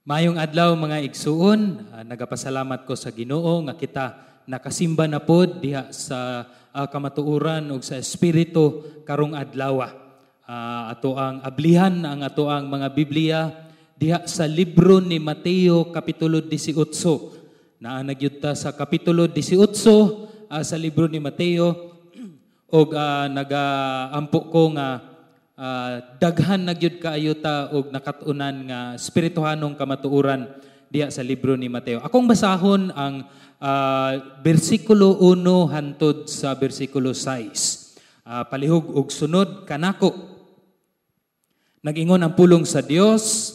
Maayong adlaw, mga igsuon. Nagapasalamat ko sa Ginoo nga kita nakasimba na pod diha sa kamatuoran ug sa espiritu karong adlaw. Ato ang ablihan ang ato ang mga Biblia diha sa libro ni Mateo, kapitulo 18. Naa na gyud ta sa kapitulo 18 sa libro ni Mateo og nagaampo ko nga daghan na gyud kaayo ta og nakat-unan nga espirituhanong kamatuoran diha sa libro ni Mateo. Akong basahon ang bersikulo 1 hantod sa bersikulo 6. Palihog og sunod kanako. Nag-ingon ang pulong sa Dios,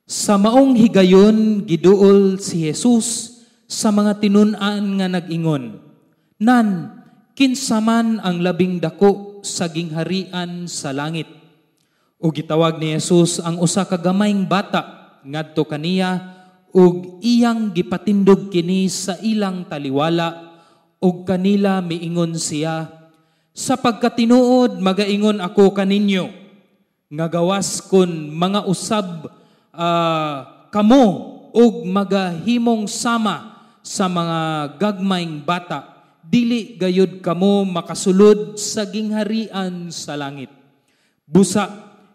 "Sa maong higayon giduol si Jesus sa mga tinun-an nga nag-ingon, 'Nan, kinsa man ang labing dako sa gingharian sa langit?' Ug gitawag ni Jesus ang usa ka gamayng bata ngadto kaniya ug iyang gipatindog kini sa ilang taliwala, ug kanila miingon siya, 'Sa pagkatinuod magaingon ako kaninyo nga gawas kon mga usab kamo ug magahimong sama sa mga gagmayng bata, dili gayud kamo makasulod sa gingharian sa langit. Busa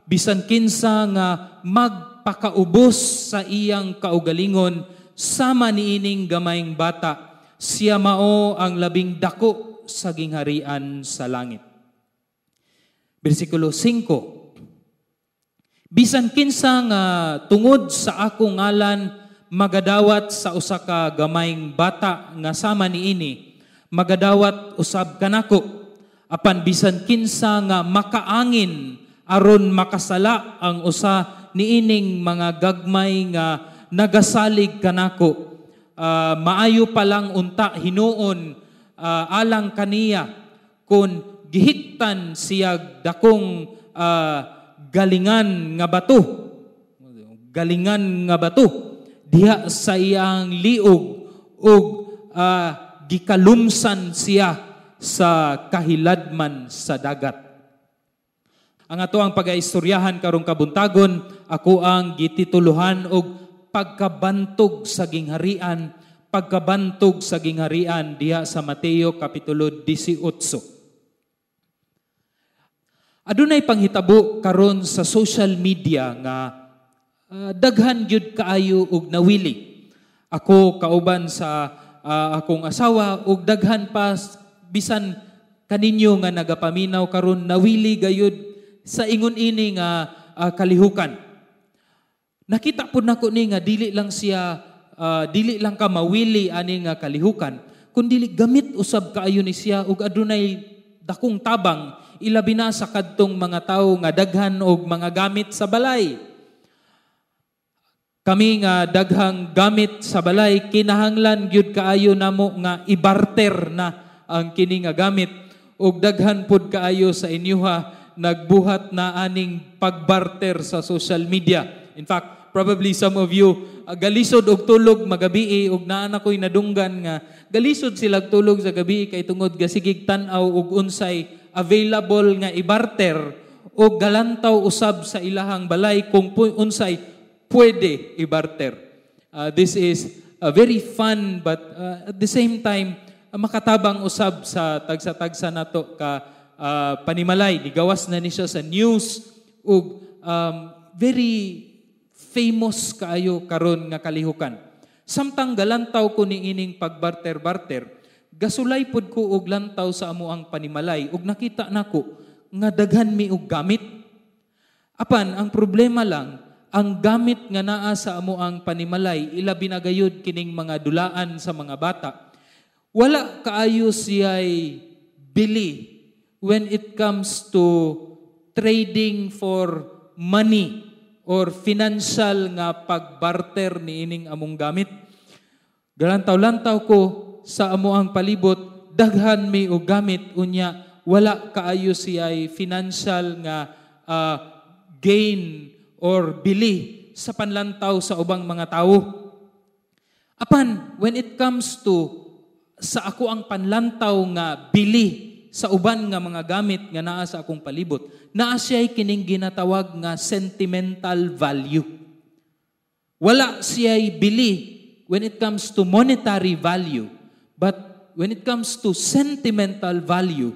bisan kinsa nga magpakaubos sa iyang kaugalingon sama niining gamayng bata, siya mao ang labing dako sa gingharian sa langit.'" Bersikulo 5, "Bisan kinsa nga tungod sa akong ngalan magadawat sa usa ka gamayng bata nga sama niini, magadawat usab kanako. Apan bisan kinsa nga makaangin aron makasala ang usa niining mga gagmay nga nagasalig kanako, maayo pa lang unta hinuon alang kaniya kon gihiktan siya dakong galingan nga bato, galingan nga bato diha sa iyang liog ug gikalumsan siya sa kahiladman sa dagat." Ang ato ang pagaistoryahan karong kabuntagon, ako ang gitituluhan og "Pagkabantog sa Gingharian," "Pagkabantog sa Gingharian" diha sa Mateo kapitulo 18. Adunay panghitabo karon sa social media nga daghan gyud kaayo og nawili. Ako kauban sa akong asawa ug daghan pa bisan kaninyo nga nagapaminaw karon, nawili gayud sa ingon ini nga kalihukan. Nakita pud nako ni nga dili lang siya dili lang ka mawili ani nga kalihukan, kundi gamit usab kaayo ni siya ug adunay dakong tabang, ilabi na sa kadtong mga tawo nga daghan og mga gamit sa balay. Kami nga daghang gamit sa balay, kinahanglan gyud kaayo namo nga ibarter na ang kini nga gamit, ug daghan pud kaayo sa inyuha nagbuhat na aning pagbarter sa social media. In fact, probably some of you galisod og tulog magabii, ug naa na ko'y nadunggan nga galisod sila tulog sa gabi kay tungod gasigig tan-aw og unsay available nga ibarter, og galantaw usab sa ilahang balay kung unsay pwede ibarter. This is very fun, but at the same time makatabang usab sa tagsa-tagsa nato ka panimalay. Nigawas na ni siya sa news ug very famous kaayo karon nga kalihukan. Samtang galantaw ko ni ining pagbarter-barter, gasulay pod ko og lantaw sa amo ang panimalay ug nakita nako nga daghan mi og gamit. Apan ang problema lang, ang gamit nga naa sa amo ang panimalay, ilabi na gayud kining mga dulaan sa mga bata, wala kaayo siya'y bili when it comes to trading for money or financial nga pagbarter ni ining among gamit. Galantaw-lantaw ko sa amo ang palibot, daghan mi og gamit, unya wala kaayo siya'y financial nga gain or bili sa panlantaw sa ubang mga tawo. Apan when it comes to sa ako ang panlantaw nga bili sa uban nga mga gamit nga naa sa akong palibot, naa siya'y kining ginatawag nga sentimental value. Wala siya'y bili when it comes to monetary value. But when it comes to sentimental value,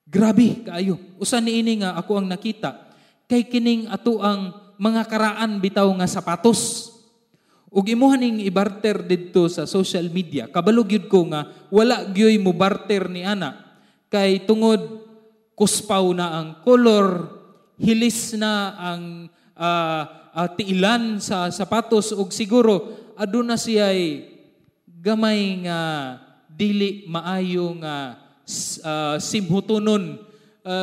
grabe kaayo. Usa niini nga ako ang nakita kay kining ato ang mga karaan bitaw nga sapatos. Ug imuha ning ibarter didto sa social media, kabalo gyud ko nga wala gyoy mo barter ni ana kay tungod kuspaw na ang color, hilis na ang tiilan sa sapatos ug siguro aduna siya'y gamay nga dili maayo nga simhutonon,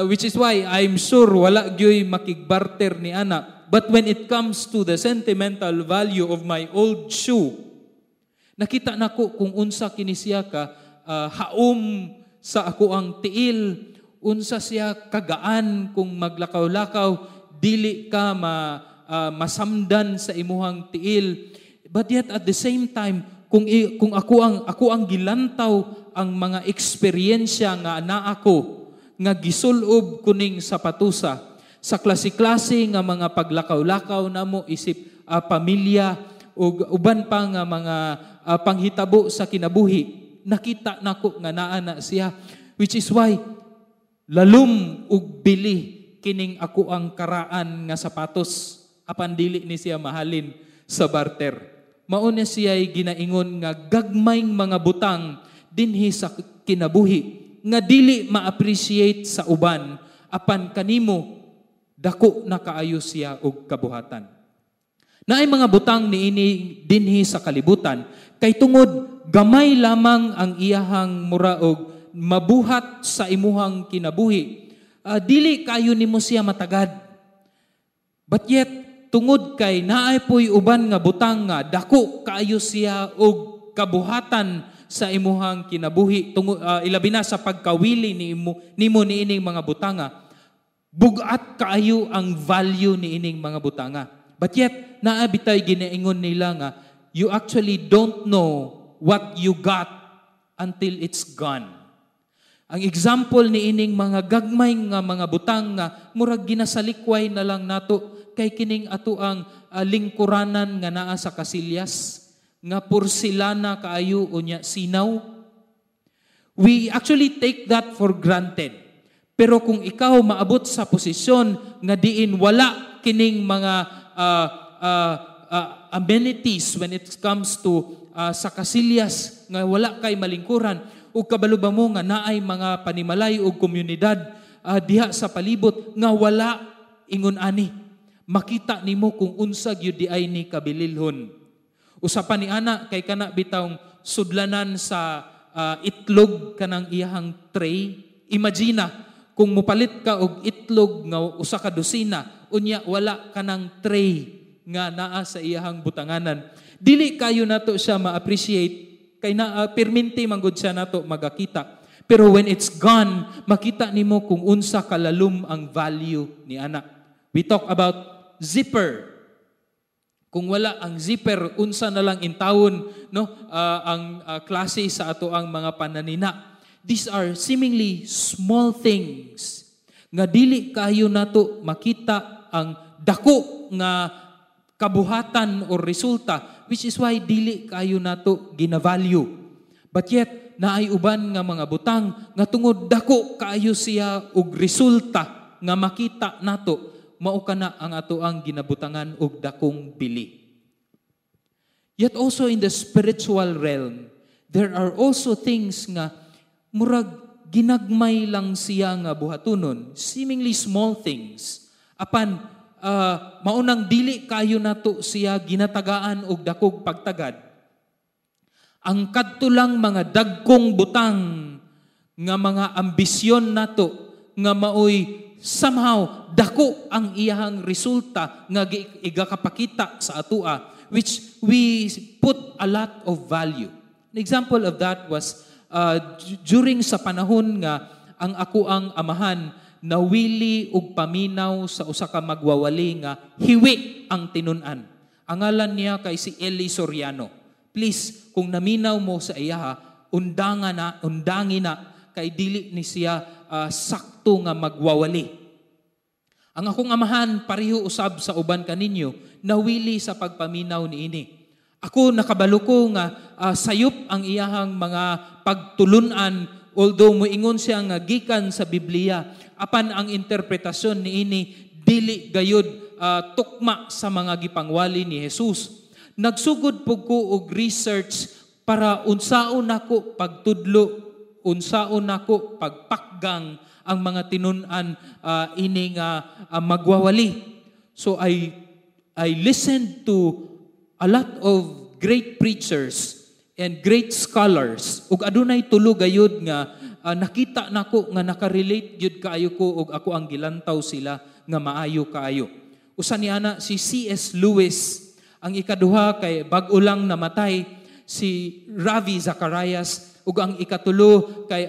which is why I'm sure wala gyoy makigbarter ni ana. But when it comes to the sentimental value of my old shoe, nakita nako kung unsa kini siya ka haom sa ako ang tiil, unsa siya kagaan kung maglakaw-lakaw, dili ka masamdan sa imuhang tiil. But yet at the same time, kung ako ang gilantaw ang mga eksperyensya nga naa ko nga gisulob kuning sapatusa sa klase-klase nga mga paglakaw-lakaw namo isip pamilya ug uban pa nga mga panghitabo sa kinabuhi, nakita nako nga naa na siya, which is why lalom ug bili kining ako ang karaan nga sapatos apan dili ni siya mahalin sa barter. Mao na siya'y ginaingon nga gagmayng mga butang dinhi sa kinabuhi nga dili ma-appreciate sa uban, apan kanimo dako na kaayo siya og kabuhatan. Naay mga butang niini dinhi sa kalibutan kay tungod gamay lamang ang iyahang mura og mabuhat sa imuhang kinabuhi, dili kayo nimo siya matagad. But yet tungod kay naay poy uban nga butang nga dako kaayo siya og kabuhatan sa imuhang kinabuhi, tungod ilabi na sa pagkawili nimo nimo niining mga butanga, bugat kaayo ang value niining mga butanga. But yet naa bitay ginaingon nila nga you actually don't know what you got until it's gone. Ang example niining mga gagmay nga mga butang nga murag ginasalikway na lang nato kay kining ato ang lingkuranan nga naa sa kasilyas nga porselana kaayo unya sinaw. We actually take that for granted. Pero kung ikaw maabot sa posisyon nga diin wala kining mga amenities when it comes to sa kasilyas nga wala kay malingkuran, ug kabalo ba mo nga naay mga panimalay ug komunidad diha sa palibot nga wala ingon ani, makita nimo kung unsa gyud di ay ni kabililhon. Usa pa ni ana kay kana bitawng sudlanan sa itlog, kanang iyahang tray. Imagine kung mupalit ka og itlog nga usa ka dosina, unya wala kanang tray nga naa sa iyahang butanganan. Dili kayo nato siya ma-appreciate kay na perminti manggod siya nato magakita. Pero when it's gone, makita nimo kung unsa kalalom ang value ni ana. We talk about zipper. Kung wala ang zipper, unsa na lang intawon, no, ang klase sa ato ang mga pananina? These are seemingly small things nga dili kayo nato makita ang dako nga kabuhatan or resulta, which is why dili kayo nato gina-value. But yet naay uban nga mga butang nga tungod dako kaayo siya og resulta nga makita nato, mao kana ang ato ang ginabutangan og dakong bili. Yet also in the spiritual realm, there are also things nga murag ginagmay lang siya nga buhatunon, seemingly small things. Apan maunang dili kayo nato siya ginatagaan og dakog pagtagad. Ang kadto lang mga dagkong butang nga mga ambisyon nato nga maoy somehow dako ang iyahang resulta nga igakapakita sa atua, which we put a lot of value. An example of that was during sa panahon nga ang ako ang amahan nawili og paminaw sa usa ka magwawali nga hiwi ang tinun-an. Ang ngalan niya kay si Eli Soriano. Please, kung naminaw mo sa iyaha, undanga na, undangi na kay dili ni siya sakto nga magwawali. Ang akong amahan pareho usab sa uban kaninyo, Nawili sa pagpaminaw niini. Ako, nakabalo ko nga sayop ang iyahang mga pagtulunan, although moingon siya nga gikan sa Biblia, apan ang interpretasyon niini dili gayud tukma sa mga gipangwali ni Jesus. Nagsugod pud ko og research para unsaon nako pagtudlo, unsaon nako pagpakgang ang mga tinun-an ini nga magwawali. So I listened to a lot of great preachers and great scholars ug adunay tulo gayud nga nakita nako nga nakarelate gyud kaayo ko ug ako ang gilantaw sila nga maayo kaayo. Usa ni ana si C.S. Lewis, ang ikaduha kay bag-o lang namatay, si Ravi Zacharias, ug ang ikatulo kay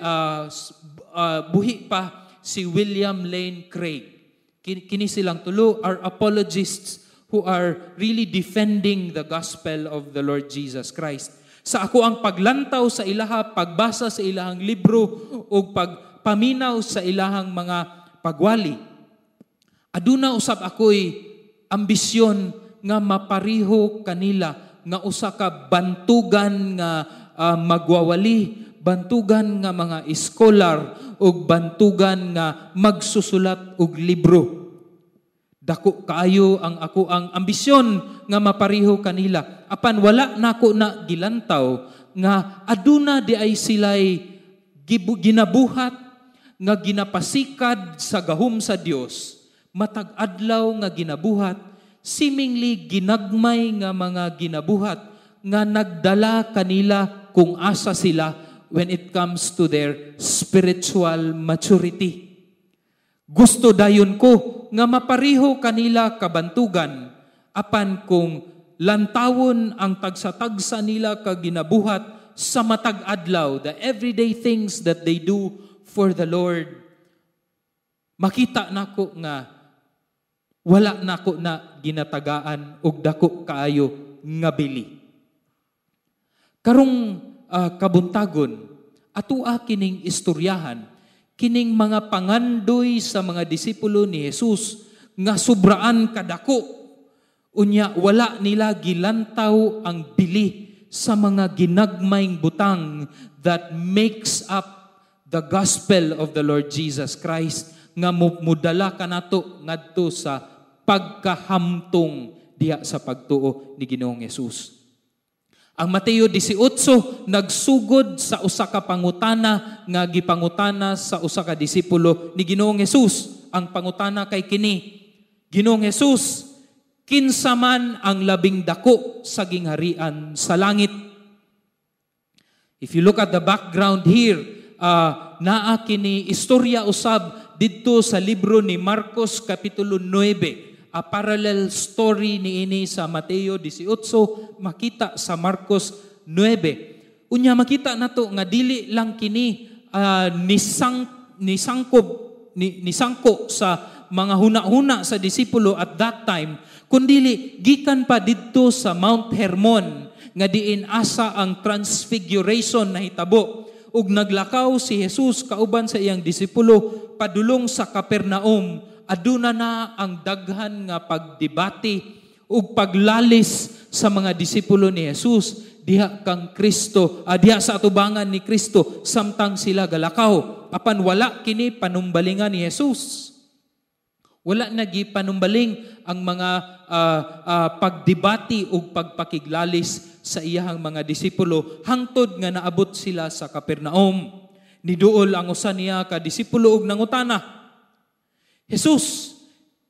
buhi pa, si William Lane Craig. Kini silang tulo are apologists who are really defending the gospel of the Lord Jesus Christ. Sa ako ang paglantaw sa ilaha, pagbasa sa ilahang libro ug pagpaminaw sa ilahang mga pagwali, aduna usab ako'y ambisyon nga mapariho kanila nga usa ka bantugan nga magwawali, bantugan nga mga iskolar ug bantugan nga magsusulat og libro. Dako kaayo ang ako ang ambisyon nga mapariho kanila. Apan wala nako na gilantaw nga aduna di ay sila'y ginabuhat nga ginapasikad sa gahom sa Dios, matag adlaw nga ginabuhat, seemingly ginagmay nga mga ginabuhat nga nagdala kanila kung asa sila when it comes to their spiritual maturity. Gusto dayon ko nga mapariho kanila kabantugan, apan kung lantawon ang tagsa-tagsa nila ka ginabuhat sa matag adlaw, the everyday things that they do for the Lord, makita nako nga wala nako na ginatagaan og dako kaayo nga bili. Karong kabuntagon, atua kining istoryahan, kining mga pangandoy sa mga disipulo ni Jesus nga sobraan kadako. Unya wala nila gilantaw ang bili sa mga ginagmayng butang that makes up the gospel of the Lord Jesus Christ nga mudala kanato ngadto sa pagkahamtong diha sa pagtuo ni Ginoong Hesus. Ang Mateo 18 nagsugod sa usa ka pangutana nga gipangutana sa usa ka disipulo ni Ginoong Hesus. Ang pangutana kay kini: "Ginoong Hesus, kinsa man ang labing dako sa gingharian sa langit?" If you look at the background here, naa kini istorya usab didto sa libro ni Marcos kapitulo 9. A parallel story niini sa Mateo 18 makita sa Marcos 9. Unya makita nato nga dili lang kini nisangko sa mga huna-huna sa disipulo at that time, kundili gikan pa didto sa Mount Hermon nga diin asa ang transfiguration nahitabo ug naglakaw si Jesus kauban sa iyang disipulo padulong sa Capernaum. Aduna na ang daghan nga pagdebate ug paglalis sa mga disipulo ni Jesus diha kang Kristo, diha sa atubangan ni Kristo samtang sila galakaw. Apan wala kini panumbalingan ni Jesus. Wala na gipanumbaling ang mga pagdebate ug pagpakiglalis sa iyahang mga disipulo hangtod nga naabot sila sa Capernaum. Niduol ang usa niya ka disipulo ug nangutana, "Jesus,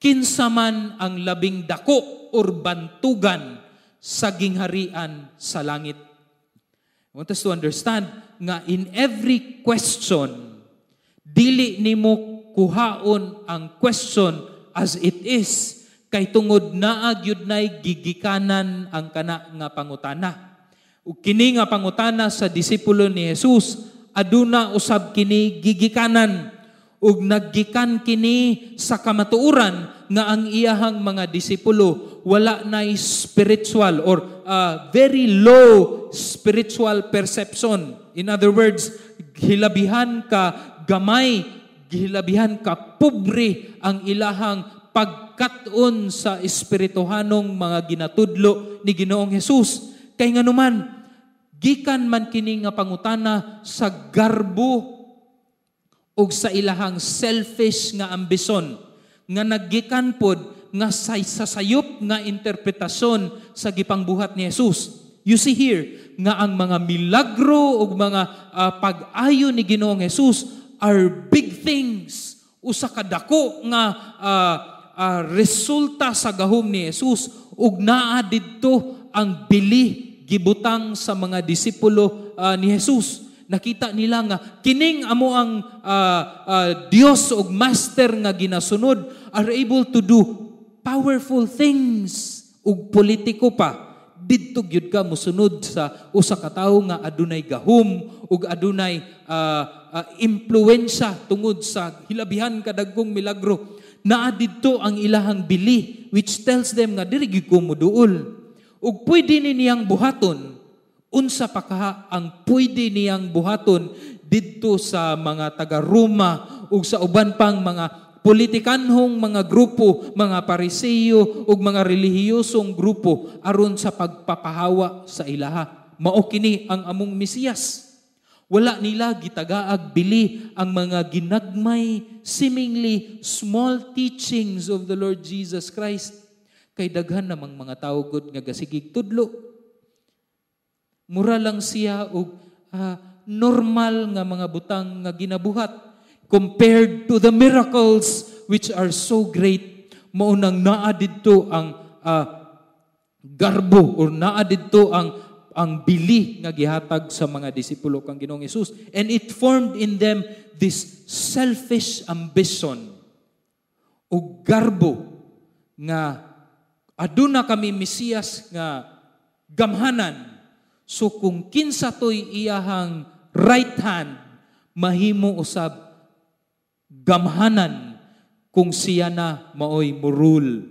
kinsa man ang labing dako or bantugan sa gingharian sa langit?" I want us to understand nga in every question, dili nimo kuhaon ang question as it is, kay tungod naa gyud nay gigikanan ang kana nga pangutana. Ug kini nga pangutana sa disipulo ni Jesus, aduna usab kini gigikanan, ug naggikan kini sa kamatuoran nga ang iyahang mga disipulo wala nay spiritual or very low spiritual perception. In other words, hilabihan ka gamay, gihilabihan ka pobre ang ilahang pagkat-on sa espirituhanong mga ginatudlo ni Ginoong Hesus. Kay nganuman, gikan man kini nga pangutana sa garbo ug sa ilahang selfish nga ambisyon nga naggikan pod nga sa sayop nga interpretasyon sa gipangbuhat ni Jesus. You see here nga ang mga milagro ug mga pag-ayo ni Ginoong Jesus are big things. Usa ka dako nga resulta sa gahom ni Jesus ug naa didto ang bili gibutang sa mga disipulo ni Jesus. Nakita nila nga kining amo ang Dios ug master nga ginasunod are able to do powerful things ug politiko pa. Didto gyud ka mosunod sa usa ka tawo nga adunay gahom ug adunay impluwensya tungod sa hilabihan kadagkong milagro. Naa didto ang ilahang bili, which tells them nga diri gyud ko moduol. Ug pwede ni niyang buhaton, unsa pa kaha ang pwede niyang buhaton didto sa mga taga-Roma ug sa uban pang mga politikanhong mga grupo, mga Pariseo ug mga relihiyosong grupo aron sa pagpapahawa sa ilaha. Mao kini ang among Mesiyas. Wala nila gitagaag bili ang mga ginagmay, seemingly small teachings of the Lord Jesus Christ. Kay daghan namang mga tawo gud nga gasigig tudlo. Mura lang siya og normal nga mga butang nga ginabuhat compared to the miracles which are so great. Mao nang naa didto ang garbo or naa didto ang bili nga gihatag sa mga disipulo kang Ginoong Hesus. And it formed in them this selfish ambition ug garbo nga aduna kami Mesiyas nga gamhanan. So kung kinsa to'y iyahang right hand, mahimo usab gamhanan kung siya na maoy mo-rule.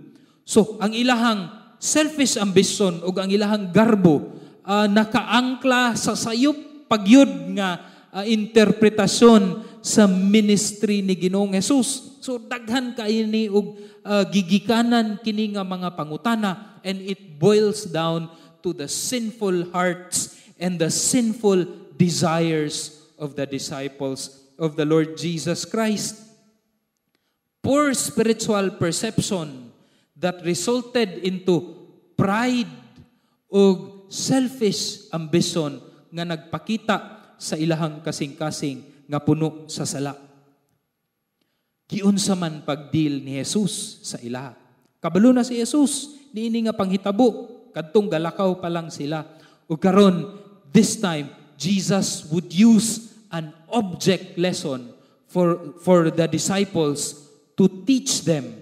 So ang ilahang selfish ambition ug ang ilahang garbo nakaangkla sa sayop pagyud nga interpretasyon sa ministry ni Ginoong Hesus. So daghan kaayo ni og gigikanan kini nga mga pangutana, and it boils down to the sinful hearts and the sinful desires of the disciples of the Lord Jesus Christ. Poor spiritual perception that resulted into pride ug selfish ambition nga nagpakita sa ilahang kasing-kasing nga puno sa sala. Giunsa man pagdeal ni Jesus sa ilaha? Kabalo na si Jesus niini nga panghitabo kadtong galakaw pa lang sila. Ug karon, this time Jesus would use an object lesson for the disciples to teach them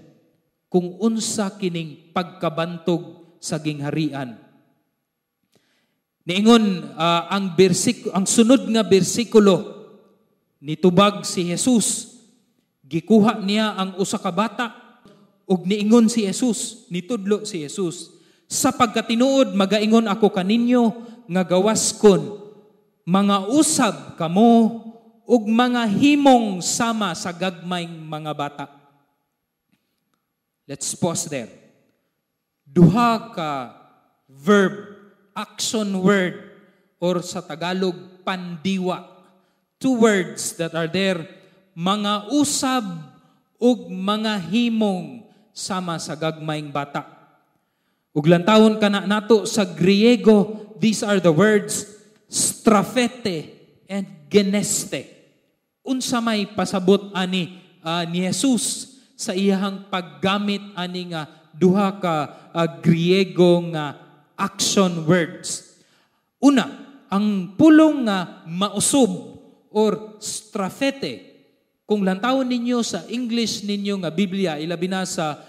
kung unsa kining pagkabantog sa gingharian. Niingon ang sunod nga bersikulo, nitubag si Jesus, gikuha niya ang usa ka bata ug niingon si Jesus, nitudlo si Jesus, "Sa pagkatinuod magaingon ako kaninyo nga gawas kon mga usab kamo ug mga himong sama sa gagmayng mga bata." Let's pause there. Duha ka verb, action word, or sa Tagalog, pandiwa. Two words that are there, mga usab ug mga himong sama sa gagmayng bata. Ug lantawon kana nato sa Griego, these are the words strafete and geneste. Unsa may pasabot ani ni Jesus sa iyahang paggamit ani nga duha ka Griego nga action words? Una, ang pulong nga mausob or strafete. Kung lantawon ninyo sa English ninyo nga Biblia, ilabi na sa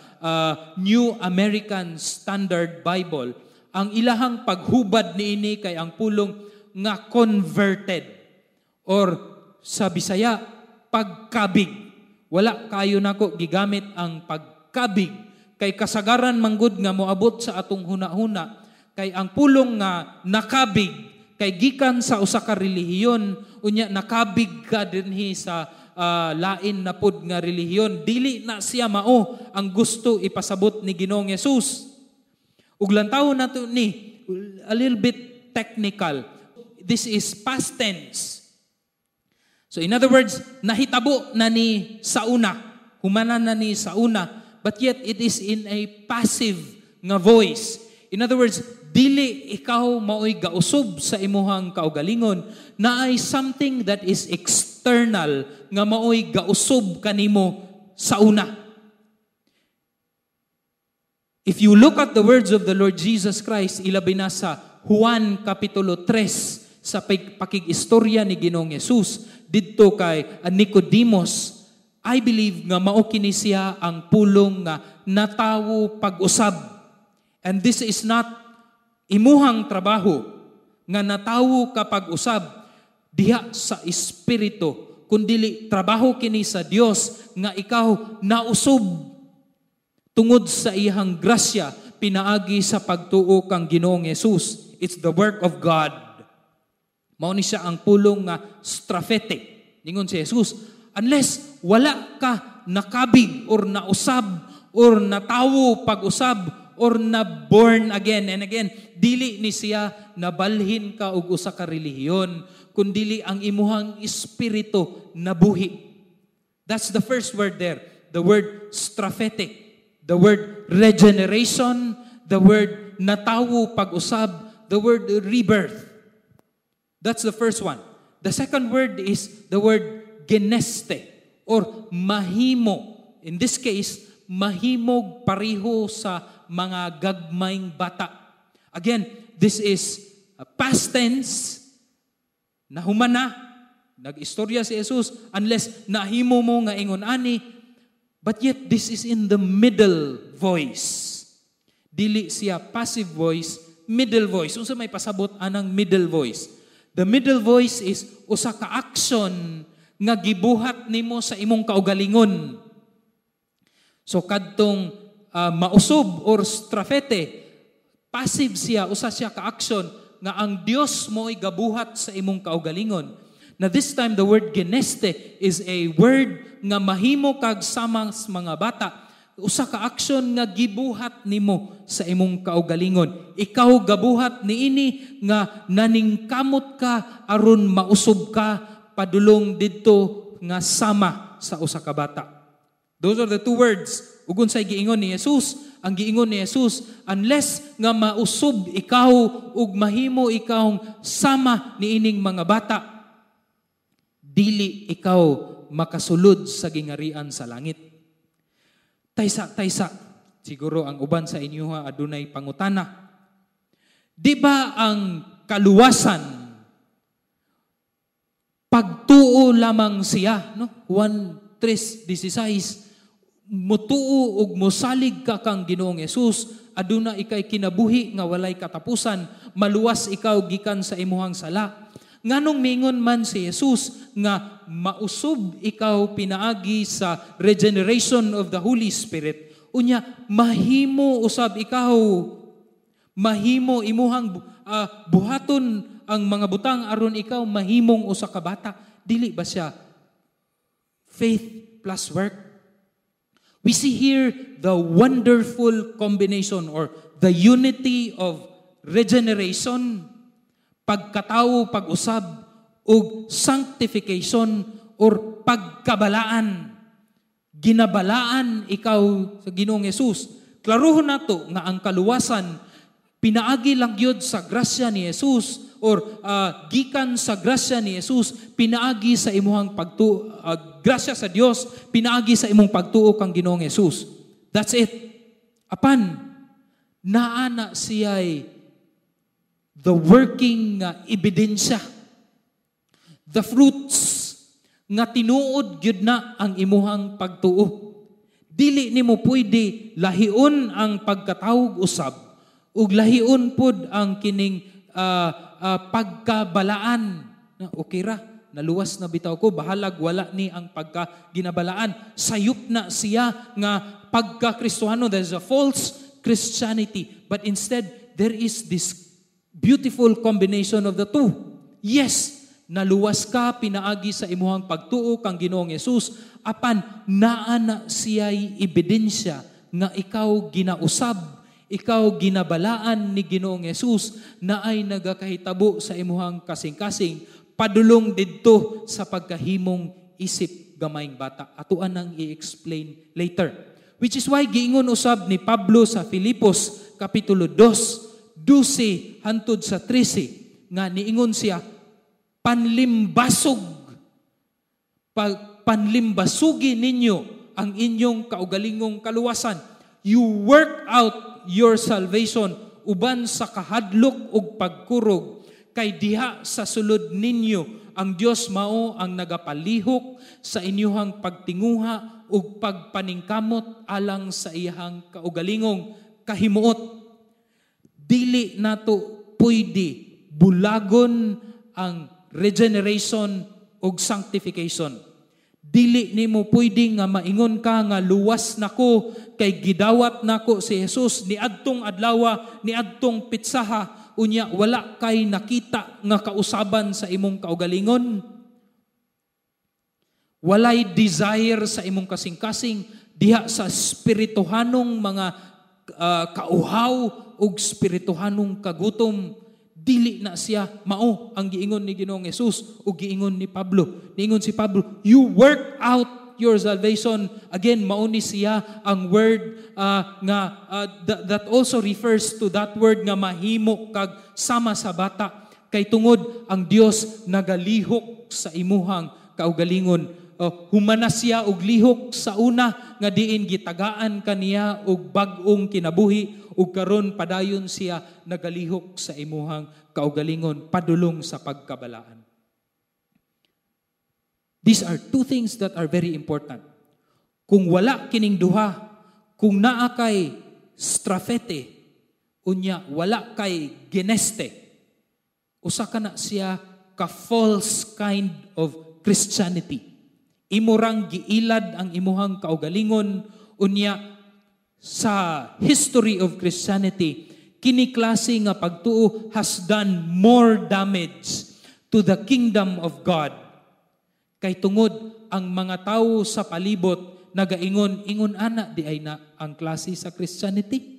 New American Standard Bible, ang ilahang paghubad niini kay ang pulong nga converted or sa Bisaya, pagkabig. Wala kayo nako gigamit ang pagkabig kay kasagaran manggod nga moabot sa atong huna-huna kay ang pulong nga nakabig Kay gikan sa usa ka relihiyon, unya nakabig ka dinhi sa lain na pod nga relihiyon. Dili na siya mao ang gusto ipasabot ni Ginoong Hesus. Ug lantawon nato ni a little bit technical. This is past tense. So in other words, nahitabo na ni sa una, humanan na ni sa una, but yet it is in a passive nga voice. In other words, dili ikaw maoy gausob sa imuhang kaugalingon, naay something that is external nga maoy gausob kanimo sa una. If you look at the words of the Lord Jesus Christ, ilabi na sa Juan Kapitulo 3, sa pakig-istorya ni Ginoong Hesus didto kay Nicodemus, I believe nga mao kini siya ang pulong nga natawo pag-usab. And this is not imuhang trabaho nga natawo ka pag-usab diha sa espiritu, kundili trabaho kini sa Dios nga ikaw nausob tungod sa iyang grasya pinaagi sa pagtuo kang Ginoong Hesus. It's the work of God. Mao ni siya ang pulong nga strafete. Ningon si Jesus, unless wala ka nakabig or nausab or natawo pag-usab or na born again. And again, dili ni siya nabalhin ka og usa ka relihiyon, kundili ang imuhang espiritu nabuhi. That's the first word there. The word strafete. The word regeneration, the word natawo pag-usab, the word rebirth. That's the first one. The second word is the word geneste or mahimo. In this case, mahimog pareho sa mga gagmayng bata. Again, this is a past tense. Nahuman na. Nag-istorya si Jesus, unless nahimo mo nga ingon ani. But yet, this is in the middle voice. Dili siya passive voice, middle voice. Unsa may pasabot anang middle voice? The middle voice is usa ka action nga gibuhat nimo sa imong kaugalingon. So kadtong mausob or strafete, passive siya, usa siya ka action nga ang Dios mo'y gabuhat sa imong kaugalingon. Na this time the word geneste is a word nga mahimo kag samang mga bata. Usa ka action nga gibuhat nimo sa imong kaugalingon. Ikaw gabuhat niini nga naningkamot ka aron mausob ka padulong didto nga sama sa usa ka bata. Those are the two words. Ug unsay giingon ni Jesus? Ang giingon ni Jesus, unless nga mausob ikaw ug mahimo ikaw sama niining mga bata, dili ikaw makasulod sa gingarian sa langit. Taysa, taysa, siguro ang uban sa inyo adunay pangutana. Di ba ang kaluwasan pagtuo lamang siya, no? Juan 3:16, mutuo ug mosalig ka kang Ginoong Hesus, aduna ikay kinabuhi nga walay katapusan, maluwas ikaw gikan sa imuhang sala. Nganong mingon man si Jesus nga mausob ikaw pinaagi sa regeneration of the Holy Spirit, unya mahimo usab ikaw, mahimo imuhang buhaton ang mga butang aron ikaw mahimong usa ka bata? Dili ba siya faith plus work? We see here the wonderful combination or the unity of regeneration, pagkatao, pag-usab, ug sanctification or pagkabalaan. Ginabalaan ikaw sa Ginoong Hesus. Klaruhon nato nga ang kaluwasan pinaagi lang gyud sa grasya ni Jesus or gikan sa grasya ni Jesus pinaagi sa imuhang pagtuo, grasya sa Dios pinaagi sa imong pagtuo kang Ginoong Hesus. That's it. Apan naa na siya'y the working nga ebidensya, the fruits nga tinuod gyud na ang imuhang pagtuo. Dili nimo pwede lahion ang pagkatawog usab ug lahion pod ang kining pagkabalaan. Na, okay ra, naluwas na bitaw ko, bahalag wala ni ang pagkaginabalaan. Sayop na siya nga pagka-Kristohano. There's a false Christianity. But instead, there is this Beautiful combination of the two. Yes, naluwas ka pinaagi sa imuhang pagtuo kang Ginoong Hesus, apan naa na siya'y ebidensya nga ikaw ginausab, ikaw ginabalaan ni Ginoong Hesus na ay nagakahitabo sa imuhang kasing-kasing padulong didto sa pagkahimong isip gamayng bata. Atuan nang i-explain later. Which is why giingon usab ni Pablo sa Filipos kapitulo 2, 12 hantod sa 13, nga niingon siya, panlimbasog, panlimbasugi ninyo ang inyong kaugalingong kaluwasan. You work out your salvation uban sa kahadlok ug pagkurog, kay diha sa sulod ninyo ang Dios mao ang nagapalihok sa inyuhang pagtinguha ug pagpaningkamot alang sa iyahang kaugalingong kahimuot. Dili nato pwede bulagon ang regeneration ug sanctification. Dili nimo pwede nga maingon ka nga luwas nako kay gidawat nako si Jesus niadtong adlawa, niadtong pitsaha, unya wala kay nakita nga kausaban sa imong kaugalingon. Walay desire sa imong kasing-kasing diha sa espirituhanong mga kauhaw ug espirituhanong kagutom. Dili na siya mao ang giingon ni Ginoong Hesus ug giingon ni Pablo. Niingon si Pablo, you work out your salvation. Again, mao ni siya ang word nga that also refers to that word nga mahimo kag sama sa bata. Kay tungod ang Dios nagalihok sa imuhang kaugalingon. Humana siya og lihok sa una nga diin gitagaan kaniya og bag-ong kinabuhi, ug karon padayon siya nagalihok sa imuhang kaugalingon padulong sa pagkabalaan. These are two things that are very important. Kung wala kining duha, kung naa kay strafete, unya wala kay geneste, usa ka na siya ka false kind of Christianity. Imurang giilad ang imuhang kaugalingon, unya sa history of Christianity, kini klase nga pagtuo has done more damage to the kingdom of God. Kay tungod ang mga tawo sa palibot nagaingon, ingon ana di ay na ang klase sa Christianity.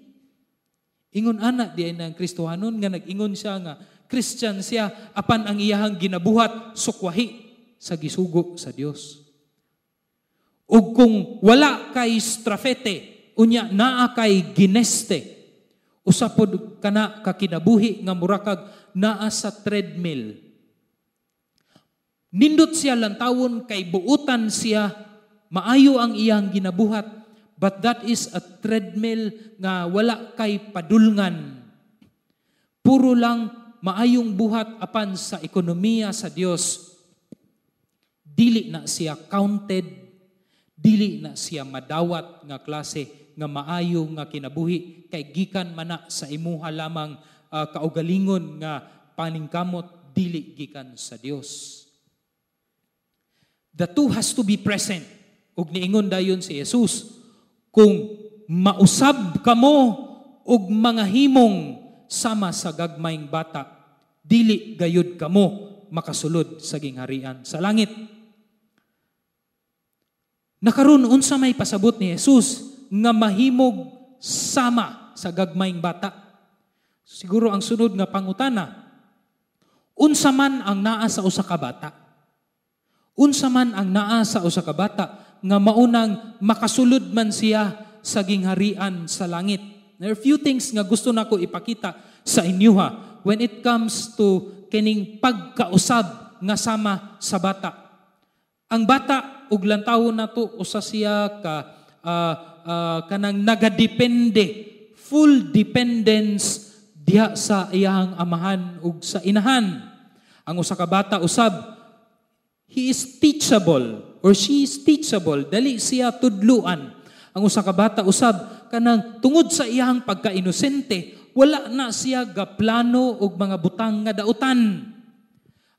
Ingon ana di ay na ang Kristohanon nga nag-ingon siya nga Christian siya apan ang iyahang ginabuhat sukwahi sa gisugo sa Dios. Ug kung wala kay strafete, unya naa kay gineste, usa pod kana ka kinabuhi nga murakag naa sa treadmill. Nindot siya lantawon kay buutan siya, maayo ang iyang ginabuhat, but that is a treadmill nga wala kay padulngan. Puro lang maayong buhat apan sa ekonomiya sa Dios, dili na siya counted, dili na siya madawat nga klase nga maayo nga kinabuhi kay gikan man na sa imuha lamang kaugalingon nga paningkamot, dili gikan sa Dios. The two has to be present. Ug niingon dayon si Jesus, kung mausab kamo og mga himong sama sa gagmayng bata, dili gayud kamo makasulod sa gingharian sa langit. Nakaron unsa may pasabot ni Jesus nga mahimog sama sa gagmayng bata? Siguro ang sunod nga pangutana, unsa man ang naa sa usa ka bata? Unsa man ang naa sa usa ka bata nga maunang makasulod man siya sa gingharian sa langit? There are few things nga gusto nako ipakita sa inyo ha when it comes to kining pagkausab nga sama sa bata. Ang bata ug lantawon nato usa siya ka kanang nagadepende, full dependence diha sa iyang amahan ug sa inahan. Ang usa ka bata usab, he is teachable or she is teachable, dali siya tudluan. Ang usa ka bata usab kanang tungod sa iyang pagka-inosente, wala na siya gaplano og mga butang nga dautan.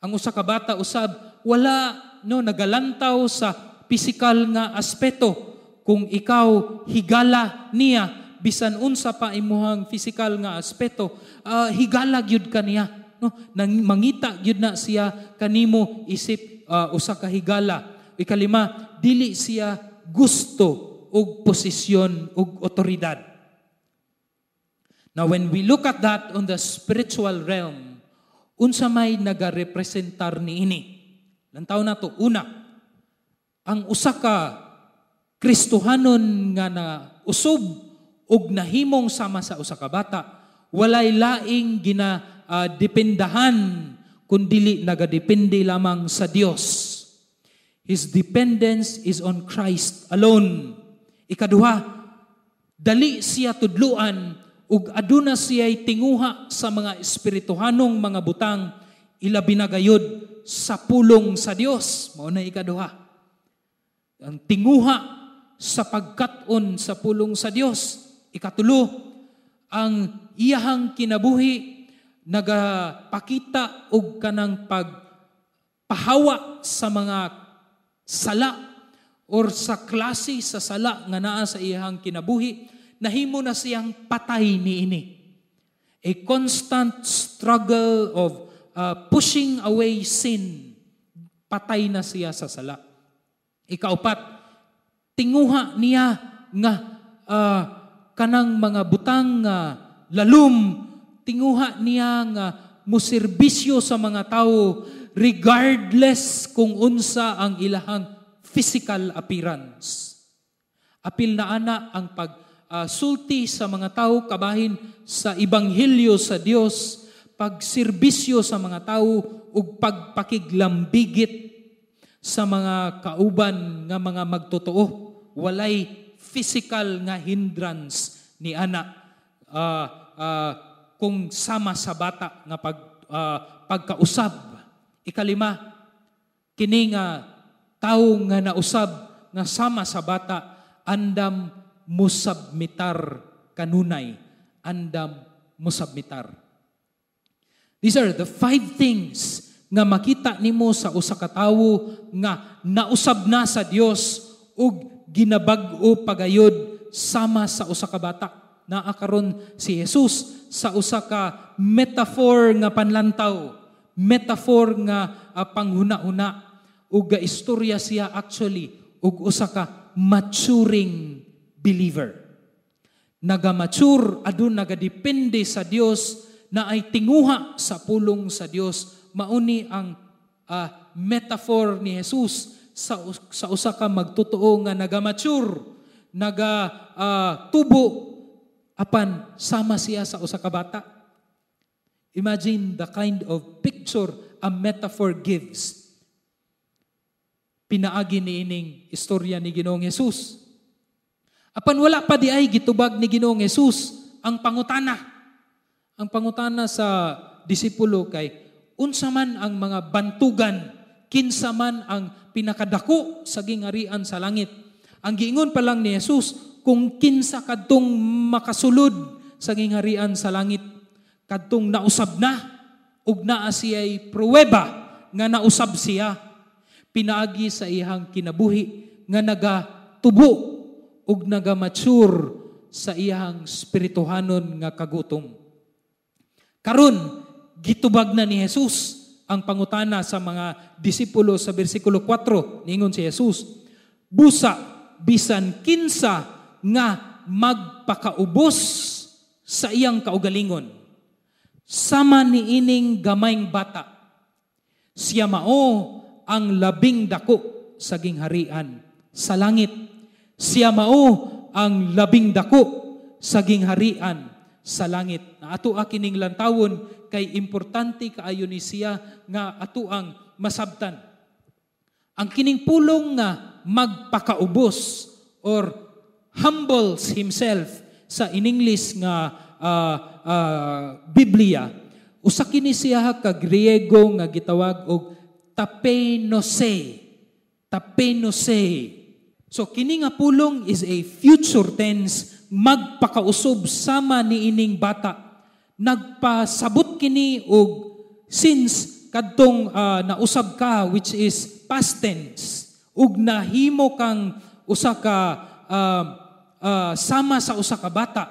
Ang usa ka bata usab wala no nagalantaw sa pisikal nga aspeto. Kung ikaw higala niya, bisan unsa pa imuhang physical nga aspeto, higala gyud kaniya, no? Nang mangita gyud na siya kanimo isip usa ka higala. Ikalima, dili siya gusto og posisyon og otoridad. Now, when we look at that on the spiritual realm, unsa may nagarepresentar niini? Lantaw nato. Una, ang usa ka Kristohanon nga na usob og nahimong sama sa usa ka bata, walay laing gina dependahan kundili nagadepende lamang sa Dios. His dependence is on Christ alone. Ikaduha, dali siya tudluan ug aduna siya'y tinguha sa mga espirituhanong mga butang, ilabi na gayud sa pulong sa Dios. Mao na ikaduha. Ang tinguha sa pagkat-on sa pulong sa Dios. Ikatulo, ang iyahang kinabuhi nagapakita og kanang pagpahawa sa mga sala or sa klase sa sala nga naa sa iyahang kinabuhi, nahimo na siyang patay niini. A constant struggle of pushing away sin. Patay na siya sa sala. Ikaupat, tinguha niya nga kanang mga butang nga lalum, tinguha niya nga muserbisyo sa mga tao regardless kung unsa ang ilahang physical appearance. Apil na ana ang pag sulti sa mga tao kabahin sa ebanghelyo sa Dios, pagserbisyo sa mga tao ug pagpakiglambigit sa mga kauban nga mga magtotoo. Walay physical nga hindrance ni ana kung sama sa bata nga pagkausab. Ikalima, kini nga tawo nga nausab nga sama sa bata, andam musabmitar kanunay, andam musabmitar. These are the five things nga makita nimo sa usa ka tawo nga nausab na sa Dios ug ginabag-o pagayod sama sa usa ka bata. Naa karon si Jesus sa usa ka metaphor nga panlantaw, metaphor nga panghuna-huna, ug istorya siya actually ug usa ka maturing believer. Naga-mature, adun nagadepende sa Dios, na ay tinguha sa pulong sa Dios. Mauni ang metaphor ni Jesus sa usa ka magtotoo nga naga-mature, naga tubo apan sama siya sa usa ka bata. Imagine the kind of picture a metaphor gives. Pinaagi ni ining istorya ni Ginoong Jesus. Apan wala pa di ay gitubag ni Ginoong Jesus ang pangutana. Ang pangutana sa disipulo kay unsa man ang mga bantugan, kinsa man ang pinakadako sa gingarian sa langit. Ang giingon pa lang ni Jesus, kung kinsa kadtong makasulod sa gingharian sa langit, kadtong nausab na ug naa siya'y pruweba nga nausab siya pinaagi sa iyang kinabuhi nga nagatubo ug nagamature sa iyang spirituhanon nga kagutom. Karon gitubag na ni Jesus ang pangutana sa mga disipulo sa bersikulo 4. Ningon si Jesus, "Busa bisan kinsa nga magpakaubos sa iyang kaugalingon, sama niining gamayng bata, siya mao ang labing dako sa gingharian sa langit. Siya mao ang labing dako sa gingharian sa langit." Na ato kining lantawon kay importante kaayo ni siya nga ato ang masabtan. Ang kining pulong nga magpakaubos or humbles himself sa in English nga Biblia, usa kini siya ka Griego nga gitawag og tapeinose. Tapeinose. So kini nga pulong is a future tense, magpakausob sama niining bata. Nagpasabot kini og since kadtong nausab ka, which is past tense, ug nahimo kang usa ka sama sa usa ka bata.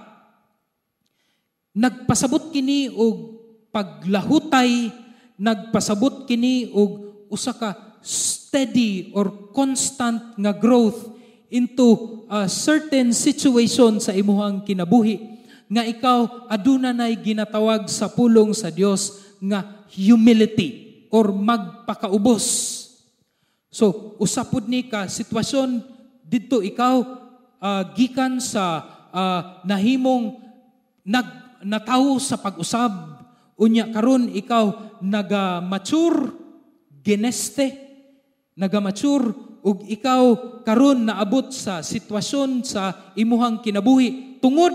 Nagpasabot kini og paglahutay, nagpasabot kini og usa ka steady or constant nga growth into a certain situation sa imuhang kinabuhi nga ikaw aduna nay ginatawag sa pulong sa Dios nga humility or magpakaubos. So, usa pud ni ka sitwasyon didto ikaw gikan sa nahimong natawo sa pag-usab, unya karon ikaw naga-mature, geneste, naga-mature ug ikaw karon naabot sa sitwasyon sa imuhang kinabuhi tungod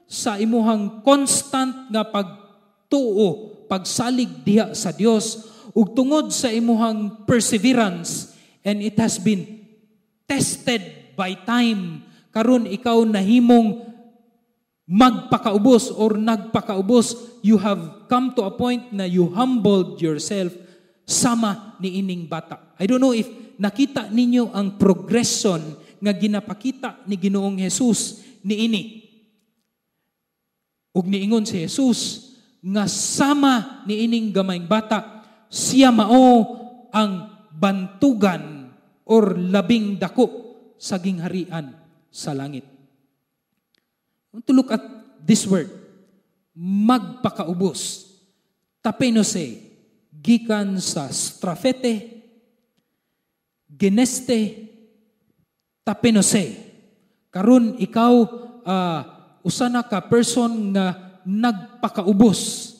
sa imuhang constant nga pagtuo, pagsalig diha sa Dios ug tungod sa imuhang perseverance, and it has been tested by time. Karon ikaw nahimong magpakaubos or nagpakaubos. You have come to a point na you humbled yourself sama ni ining bata. I don't know if nakita ninyo ang progression nga ginapakita ni Ginoong Jesus niini. Ug niingon si Jesus nga sama ni ining gamayng bata, siya mao ang bantugan or labing dako sa gingharian sa langit. I want to look at this word, magpakaubos. Tapeinose, gikan sa strafete, geneste, tapeinose. Karon ikaw usa na ka person nga nagpakaubos.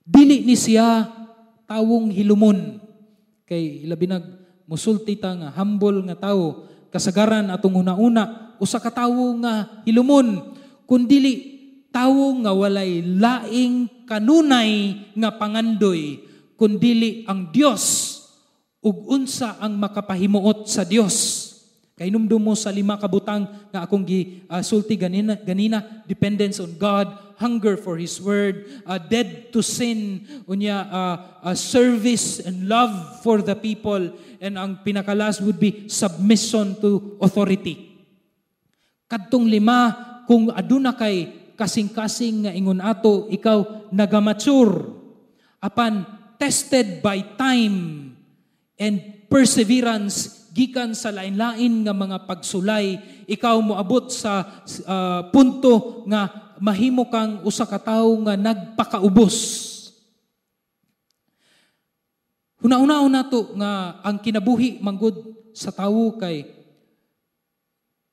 Dili ni siya tawong hilumon. Kay ilabi nag musulti ta nga humble nga tawo, kasagaran atong una-una usa ka tawo nga hilumon, kundili tawo nga walay laing kanunay nga pangandoy kundili ang Dios ug unsa ang makapahimuot sa Dios. Kay numdum mo sa lima ka butang nga akong gi-sulti ganina, dependence on God, hunger for His Word, dead to sin, unya service and love for the people, and ang pinaka-last would be submission to authority. Kadtong lima, kung aduna kay kasing-kasing nga ingon ato, ikaw nagamature apan tested by time and perseverance gikan sa lain-lain nga mga pagsulay, ikaw moabot sa punto nga mahimo kang usa ka tawo nga nagpakaubos. Huna-hunaon nato nga ang kinabuhi manggod sa tawo kay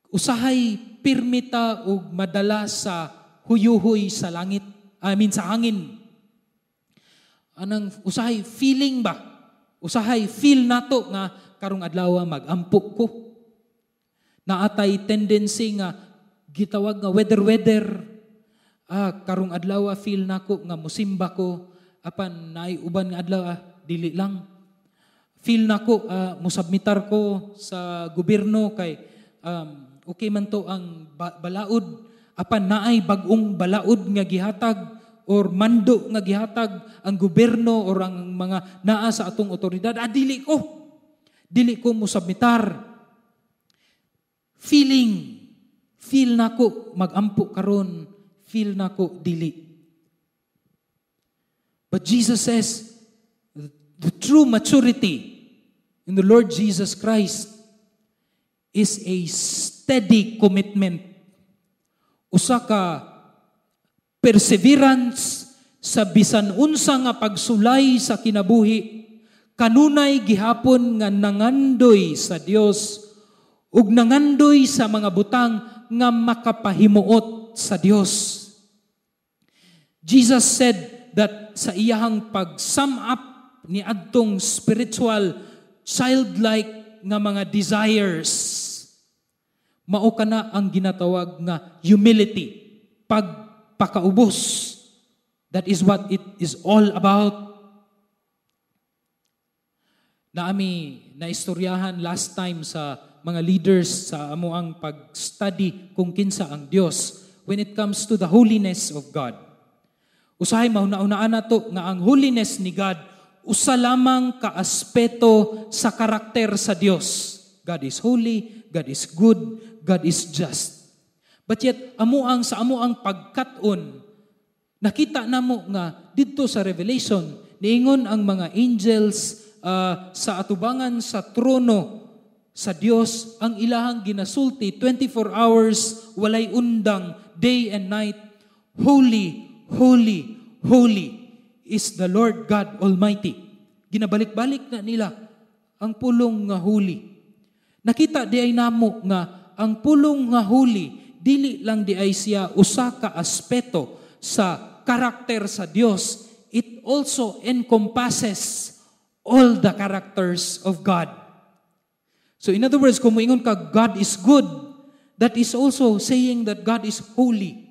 usahay pirmita og madala sa huyuhoy sa langit, I mean sa hangin. Anang usahay feeling ba? Usahay feel nato nga karong adlaw magampo ko. Naatay tendency nga gitawag nga weather-weather. Karong adlaw feel nako nga musimba ko, apan naay uban nga adlaw dili lang. Feel nako musubmitar ko sa gobyerno kay okay man to ang balaod, apan naay bag-ong balaod nga gihatag or mando nga gihatag ang gobyerno or ang mga naa sa atong otoridad, dili ko. Dili ko musubmitar. Feeling, feel nako magampo karon, feel nako dili. But Jesus says, the true maturity in the Lord Jesus Christ is a steady commitment. Usa ka perseverance sa bisan unsa nga pagsulay sa kinabuhi, kanunay gihapon nga nangandoy sa Dios ug nangandoy sa mga butang nga makapahimuot sa Dios. Jesus said that sa iyahang pag-sum up ni adtong spiritual childlike nga mga desires, mao kana ang ginatawag nga humility, pagpakaubos. That is what it is all about. Naami naistoryahan last time sa mga leaders sa amo ang pag-study kung kinsa ang Dios when it comes to the holiness of God. Usahay mahuna-hunaan nato nga ang holiness ni God usa lamang ka aspeto sa karakter sa Dios. God is holy, God is good, God is just. But yet, amo ang sa amo ang pagkat-on, nakita namo nga didto sa Revelation, niingon ang mga angels sa atubangan sa trono sa Dios, ang ilahang ginasulti 24 hours, walay undang, day and night, "Holy, holy, holy is the Lord God Almighty." Ginabalik-balik na nila ang pulong nga "holy." Nakita di ay namo nga ang pulong nga "holy" dili lang di ay siya usa ka aspeto sa karakter sa Dios. It also encompasses all the characters of God. So in other words, kung moingon ka God is good, that is also saying that God is holy.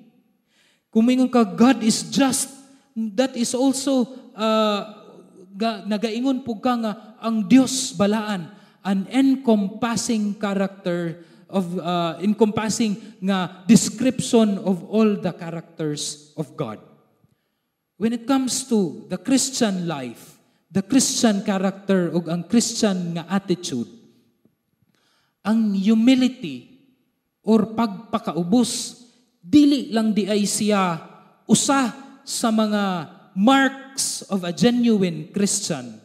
Kung moingon ka God is just, that is also nagaingon pud ka nga ang Dios balaan, an encompassing character of encompassing nga description of all the characters of God. When it comes to the Christian life, the Christian character ug ang Christian nga attitude, ang humility or pagpakaubos dili lang di ay siya usa sa mga marks of a genuine Christian.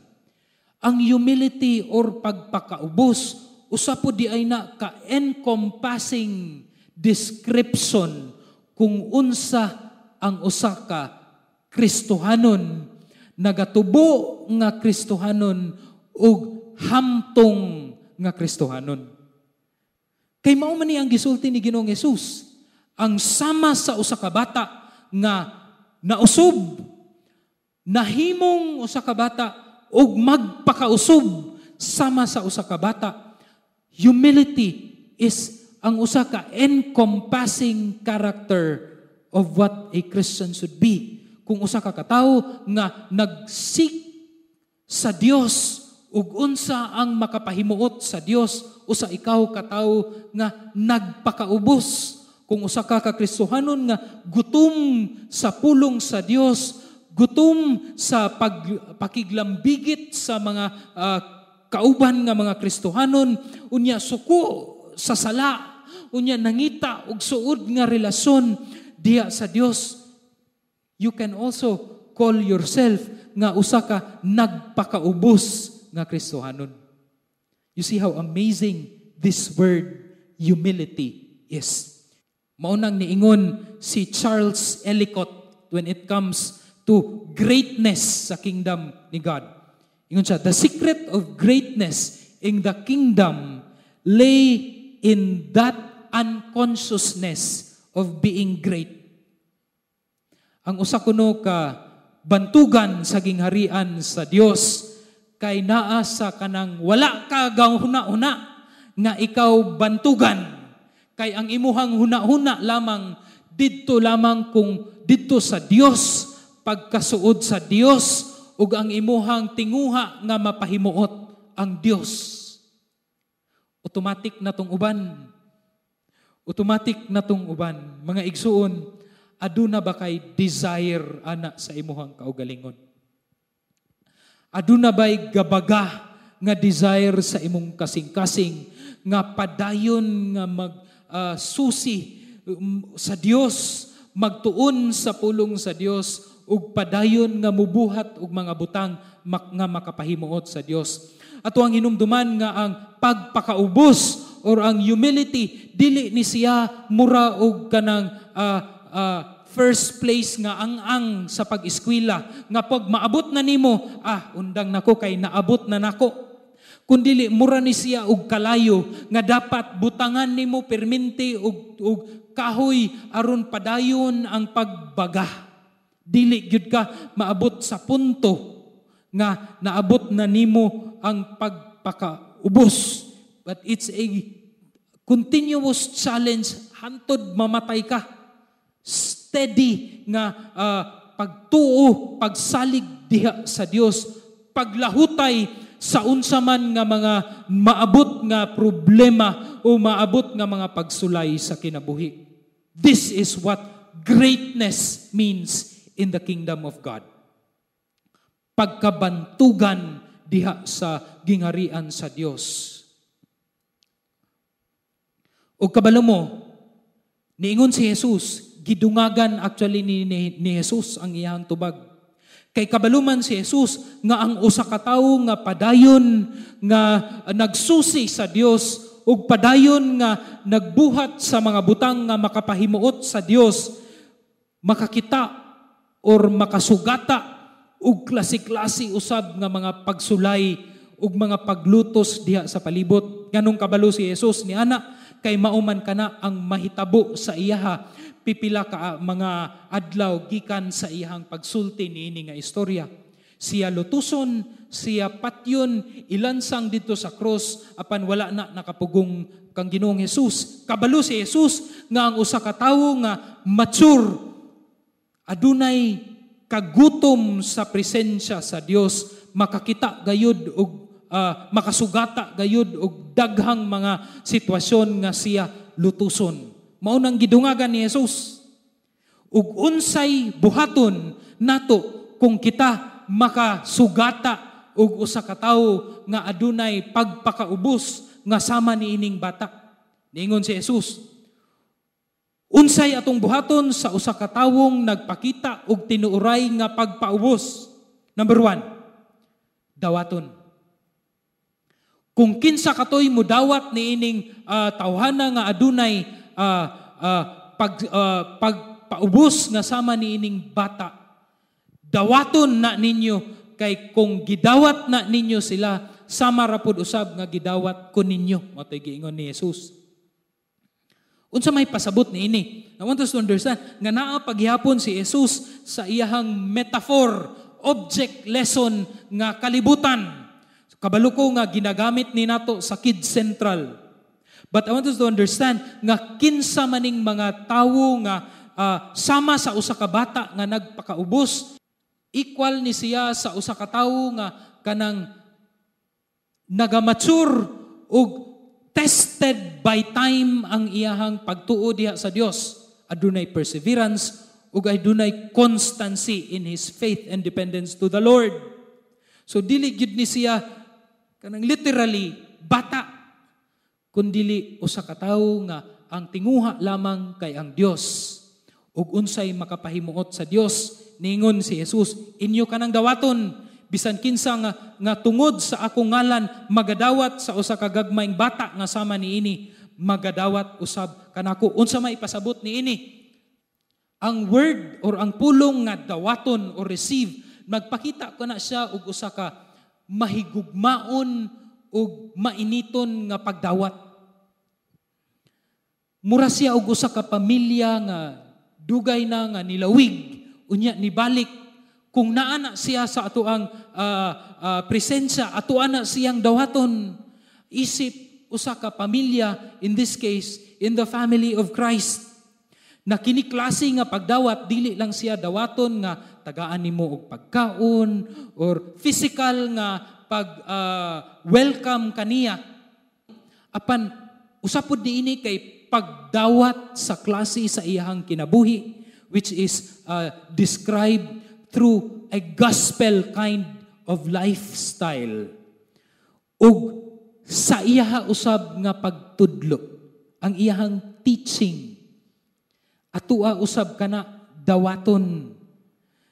Ang humility or pagpakaubos usa po di ay na ka-encompassing description kung unsa ang usa ka Kristohanon, nagatubo nga Kristohanon ug hamtong nga Kristohanon. Kay mao man ni ang gisulti ni Ginoong Hesus, ang sama sa usa ka bata nga nausob, nahimong usa ka bata ug magpakausob sama sa usa ka bata. Humility is ang usa ka encompassing character of what a Christian should be. Kung usa ka katawo nga nag-seek sa Dios ug unsa ang makapahimuot sa Dios, usa ikaw katawo nga nagpakaubos. Kung usa ka ka Kristohanon nga gutom sa pulong sa Dios, gutom sa pakiglambigit sa mga kauban nga mga Kristohanon, unya suko sa sala, unya nangita og suod nga relasyon diha sa Dios, you can also call yourself nga usa ka nagpakaubos nga Kristohanon. You see how amazing this word "humility" is. Mao nang niingon si Charles Ellicott when it comes to greatness sa kingdom ni God. Ingon siya, "The secret of greatness in the kingdom lay in that unconsciousness of being great." Ang usa kuno ka bantugan sa gingharian sa Dios kay naa sa kanang wala ka gahuna-huna nga ikaw bantugan, kay ang imuhang huna-huna lamang didto lamang kung didto sa Dios, pagkasuod sa Dios ug ang imuhang tinguha nga mapahimuot ang Dios. Automatic na tong uban. Automatic na tong uban. Mga igsuon, aduna ba kay desire ana sa imuhang kaugalingon? Aduna ba'y gabaga nga desire sa imong kasing-kasing nga padayon nga mag susi sa Dios, magtuon sa pulong sa Dios ug padayon nga mubuhat og mga butang nga makapahimuot sa Dios? Ato ang hinumduman nga ang pagpakaubos or ang humility dili ni siya mura og kanang first place nga ang-ang sa pag-eskwela nga pag maabot na nimo, "Ah, undang nako kay naabot na nako." Kundili mura ni siya og kalayo nga dapat butangan nimo perminti og kahoy aron padayon ang pagbaga. Dili gyud ka maabot sa punto nga naabot na nimo ang pagpakaubos. But it's a continuous challenge hantod mamatay ka. Steady nga pagtuo, pagsalig diha sa Dios, paglahutay sa unsa man nga mga maabot nga problema o maabot nga mga pagsulay sa kinabuhi. This is what greatness means in the kingdom of God. Pagkabantugan diha sa gingharian sa Dios. O kabalo mo, Niingon si Jesus, gidungagan actually ni Jesus ang iyang tubag. Kay kabalo man si Jesus nga ang usa ka tawo nga padayon nga nagsusi sa Dios ug padayon nga nagbuhat sa mga butang nga makapahimuot sa Dios, makakita or makasugata og klase-klase usab nga mga pagsulay ug mga paglutos diha sa palibot. Nganong kabalo si Jesus ni ana, kay mao man kana ang mahitabo sa iyaha pipila ka mga adlaw gikan sa iyahang pagsulti niini nga istorya. Siya lutuson, siya patyon, ilansang didto sa cross, apan wala na nakapugong kang Ginoong Jesus. Kabalo si Jesus nga ang usa ka tawo nga mature, adunay kagutom sa presensya sa Dios, makakita gayud og makasugata gayud og daghang mga sitwasyon nga siya lutuson. Mao nang gidungagan ni Jesus. Ug unsay buhaton nato kung kita makasugata og usa ka tawo nga adunay pagpakaubos nga sama niining bata? Niingon si Jesus, unsay atong buhaton sa usa ka tawong nagpakita og tinuoray nga pagpaubos? Number 1, dawaton. Kung kinsa katoy mudawat niining tawhana nga adunay pagpaubos nga sama niining bata, dawaton na ninyo, kay kung gidawat na ninyo sila, sama ra pud usab nga gidawat ko ninyo. Mao to'y giingon ni Jesus. Unsa may pasabot niini? I want us to understand nga naa paghihapon si Jesus sa iyahang metaphor, object lesson nga kalibutan. Kabalo ko nga ginagamit ni nato sa Kids Central. But I want us to understand nga kinsa maning mga tawo nga sama sa usa ka bata nga nagpakaubos, equal ni siya sa usa ka tawo nga kanang nagamature ug tested by time ang iyahang pagtuo diha sa Dios. Adunay perseverance ug adunay constancy in his faith and dependence to the Lord. So dili gyud ni siya kanang literally bata, kundili usa ka tawo nga ang tinguha lamang kay ang Dios. Ug unsay makapahimuot sa Dios? Ningon si Jesus, inyo kanang dawaton bisan kinsa nga tungod sa akong ngalan magadawat sa usa ka gagmayng bata nga sama niini, magadawat usab kanako. Unsa may pasabot niini? Ang word or ang pulong nga dawaton or receive, magpakita ko na siya og usa ka mahigugmaon ug mainiton nga pagdawat. Mura siya og usa ka pamilya nga dugay na nga nilawig, unya nibalik. Kung naa na siya sa atoang presensya, atoa na siyang dawaton. Isip usa ka pamilya, in this case, in the family of Christ. Na kini klase nga pagdawat, dili lang siya dawaton nga tagaan nimo og pagkaon or physical nga pag welcome kaniya. Apan usa pud niini kay pagdawat sa klase sa iyahang kinabuhi, which is described through a gospel kind of lifestyle. Ug sa iyaha usab nga pagtudlo, ang iyahang teaching, atua usab kana dawaton.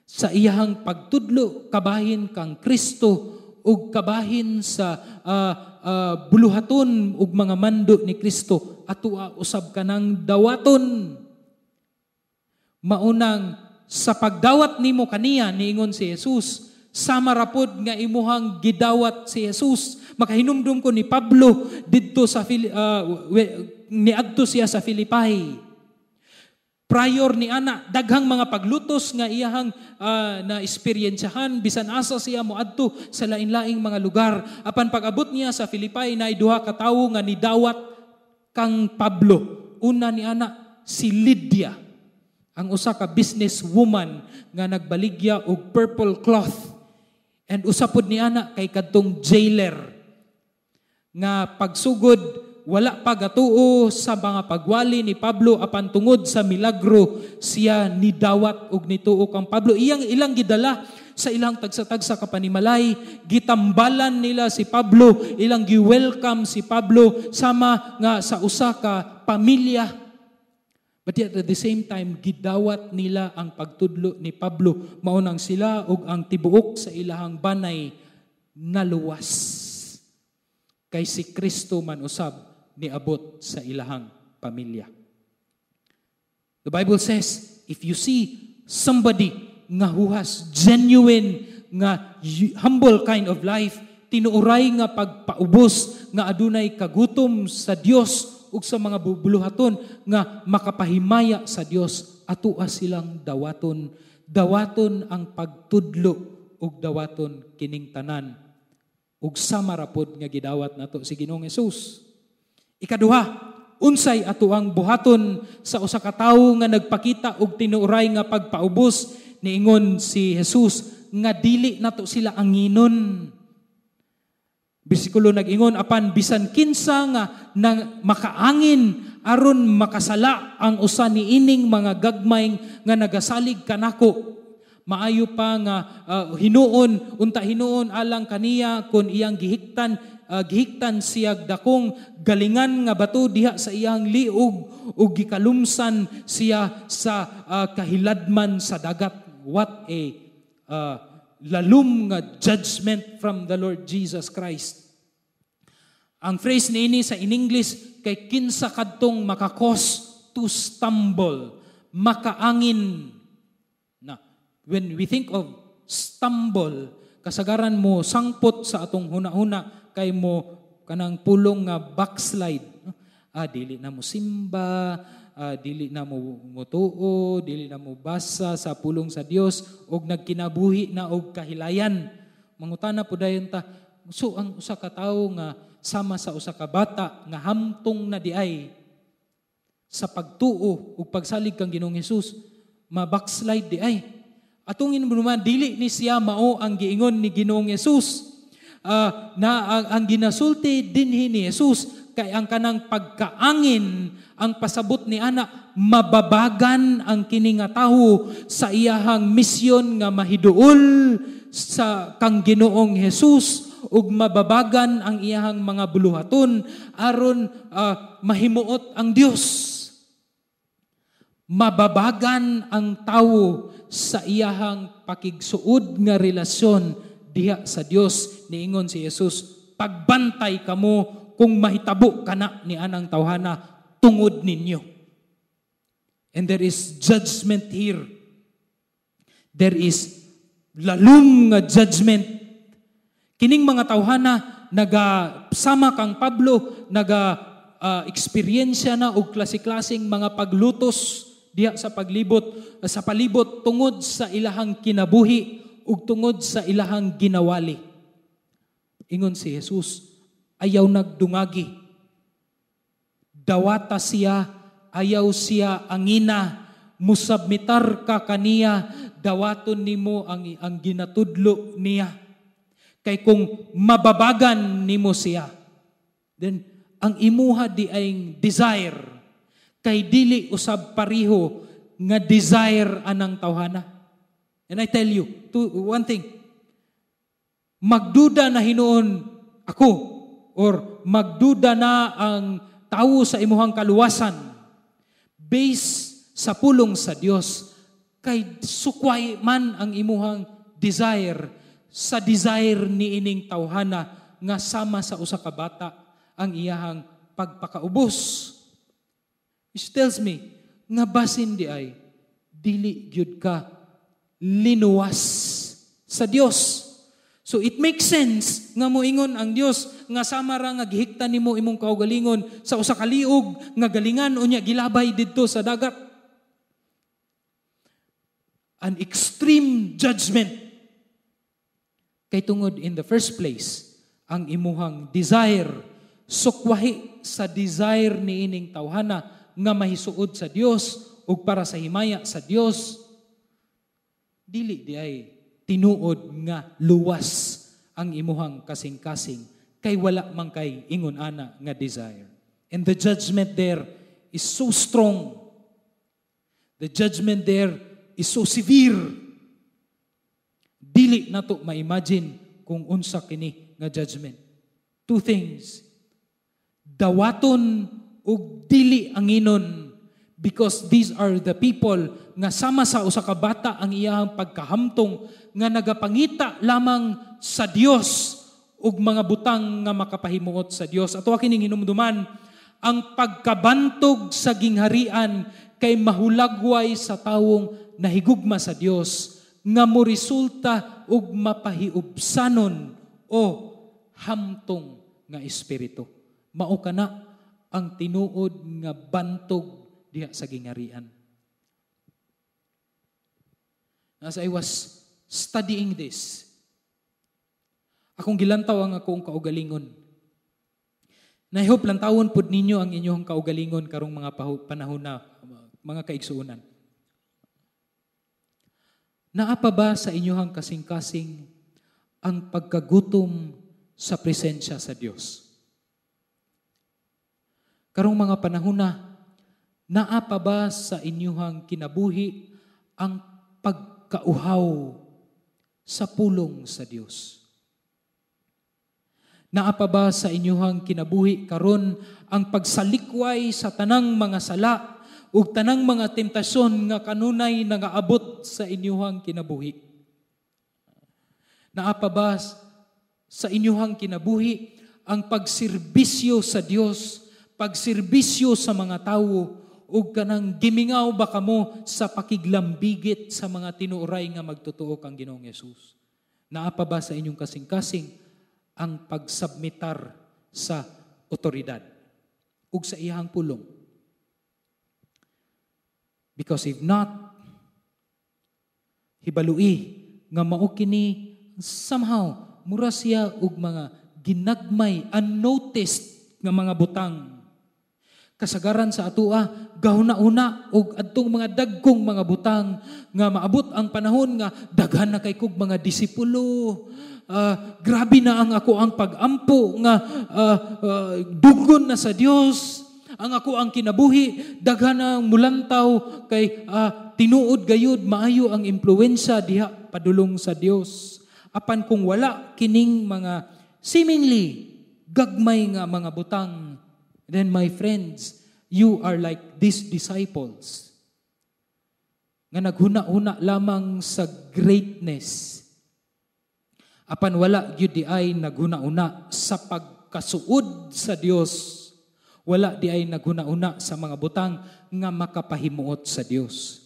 Sa iyahang pagtudlo, kabahin kang Kristo ug kabahin sa buluhaton ug mga mando ni Kristo, atua usab kanang dawaton. Maunang sa pagdawat nimo kaniya, niingon si Jesus, sama rapod nga imuhang gidawat si Jesus. Makahinumdum ko ni Pablo didto sa niadto siya sa Philippi. Prior ni ana, daghang mga paglutos nga iyahang na esperyensyahan, bisan asa siya moadto sa lain-laing mga lugar. Apan pag-abot niya sa Philippi, naay duha ka tawo nga nidawat kang Pablo. Una ni ana, si Lydia, ang usa ka businesswoman nga nagbaligya og purple cloth. And usa pod ni ana kay kadtong jailer nga pagsugod wala pa gatuo sa mga pagwali ni Pablo, apan tungod sa milagro siya nidawat og nituo kang Pablo. Iyang ilang gidala sa ilang tagsa-tagsa ka panimalay, gitambalan nila si Pablo, ilang gi-welcome si Pablo sama nga sa usa ka pamilya. But yet at the same time, gidawat nila ang pagtudlo ni Pablo. Mao nang sila ug ang tibuok sa ilahang banay naluwas. Kay si Kristo man usab niabot sa ilahang pamilya. The Bible says, if you see somebody nga who has genuine nga humble kind of life, tinuuray nga pagpaubos, nga adunay kagutom sa Dios ug sa mga buluhaton nga makapahimaya sa Dios, atoa silang dawaton. Dawaton ang pagtudlo ug dawaton kining tanan. Ug sama ra pod nga gidawat nato si Ginoong Hesus. Ikaduha, unsay ato ang buhaton sa usa ka tawo nga nagpakita og tinuoray nga pagpaubos? Niingon si Jesus nga dili nato sila anginon. Bersikulo nag-ingon, "Apan bisan kinsa nga nang makaangin aron makasala ang usa niining mga gagmay nga nagasalig kanako, maayo pa nga hinuon unta hinuon alang kaniya kon iyang gihiktan siyag dakong galingan nga bato diha sa iyang liog ug gikalumsan siya sa kahiladman sa dagat." What a lalom nga judgment from the Lord Jesus Christ. Ang phrase niini sa in English kay kinsa kadtong maka-cause to stumble, makaangin. Na, when we think of stumble, kasagaran mo sangpot sa atong huna-huna kay mo kanang pulong nga backslide. Ah, dili na mo simba, dili na mo mutuo, dili na mo basa sa pulong sa Dios og nagkinabuhi na og kahilayan. Mangutana po dayon ta, so ang usa ka tawo nga sama sa usa ka bata nga hamtong na diay sa pagtuo ug pagsalig kang Ginoong Hesus, ma-backslide diay? Atungin mo naman, dili ni siya mao ang giingon ni Ginoong Hesus. Na ang ginasulti dinhi ni Jesus kay ang kanang pagkaangin, ang pasabot ni ana, mababagan ang kini nga tawo sa iyahang misyon nga mahiduol sa kang Ginoong Hesus ug mababagan ang iyahang mga buluhaton aron mahimuot ang Dios. Mababagan ang tawo sa iyahang pakigsuod nga relasyon diha sa Dios. Niingon si Jesus, "Pagbantay kamo kung mahitabo kana ni anang tawhana tungod ninyo." And there is judgment here. There is lalom nga judgment. Kining mga tawhana naga sama kang Pablo, naga eksperyensya na og klase-klaseng mga paglutos diha sa palibot tungod sa ilahang kinabuhi ug tungod sa ilahang ginawali. Ingon si Jesus, ayaw nagdungagi. Dawata siya, ayaw siya angina, musubmitar ka kaniya, dawaton nimo ang ginatudlo niya. Kay kung mababagan nimo siya, then ang imuha di ay desire, kay dili usab pariho nga desire anang tawhana. And I tell you, one thing, magduda na hinuon ako or magduda na ang tawo sa imuhang kaluwasan based sa pulong sa Dios, kay sukway man ang imuhang desire sa desire ni ining tawhana nga sama sa usa ka bata ang iyahang pagpakaubos. Which tells me nga basin di ay dili gyud ka linuwas sa Dios. So it makes sense nga moingon ang Dios nga sama ra nga gihiktan nimo imong kaugalingon sa usa ka liog nga galingan unya gilabay didto sa dagat. An extreme judgment. Kay tungod in the first place, ang imuhang desire sukwahi sa desire ni ining tawhana nga mahisuod sa Dios ug para sa himaya sa Dios, dili di ay tinuod nga luwas ang imuhang kasing-kasing kay wala man kay ingon ana nga desire. And the judgment there is so strong. The judgment there is so severe. Dili nato ma-imagine kung unsa kini nga judgment. Two things. Dawaton ug dili anginon Because these are the people nga sama sa usa ka bata ang iyang pagkahamtong nga nagapangita lamang sa Dios ug mga butang nga makapahimuot sa Dios. Ato kining hinumduman, ang pagkabantog sa gingharian kay mahulagway sa tawong nahigugma sa Dios nga moresulta og mapahiubsanon o hamtong nga espiritu. Mao kana ang tinuod nga bantog diha sa gingharian. As I was studying this, akong gilantaw ang akong kaugalingon. Na I hope lantawon pud ninyo ang inyong kaugalingon karong mga panahon na, mga kaigsuonan. Naa pa ba sa inyong kasing-kasing ang pagkagutom sa presensya sa Dios? Karong mga panahon na, naa pa ba sa inyong kinabuhi ang pagkauhaw sa pulong sa Dios? Naa pa ba sa inyong kinabuhi karon ang pagsalikway sa tanang mga sala ug tanang mga temptasyon nga kanunay nagaabot sa inyong kinabuhi? Naa pa ba sa inyong kinabuhi ang pagserbisyo sa Dios, pagserbisyo sa mga tawo, ug kanang gimingaw ba kamo sa pakiglambigit sa mga tinuoray nga magtotoo kang Ginoong Hesus? Naa pa ba sa inyong kasing-kasing ang pagsubmitar sa otoridad ug sa iyang pulong? Because if not, hibalui nga mao kini somehow mura siya og mga ginagmay, unnoticed nga mga butang. Kasagaran sa atua, gahuna-una og adtong mga dagkong mga butang nga maabot ang panahon nga daghan na kay kog mga disipulo. Grabe na ang ako ang pag-ampo nga dugon na sa Dios. Ang ako ang kinabuhi, daghan ang mulantaw kay tinuod gayud maayo ang impluwensya diha padulong sa Dios. Apan kung wala kining mga seemingly gagmay nga mga butang, then my friends, you are like these disciples nga naghuna-huna lamang sa greatness. Apan wala gyud di ay naghuna-huna sa pagkasuod sa Dios. Wala di ay naghuna-huna sa mga butang nga makapahimuot sa Dios.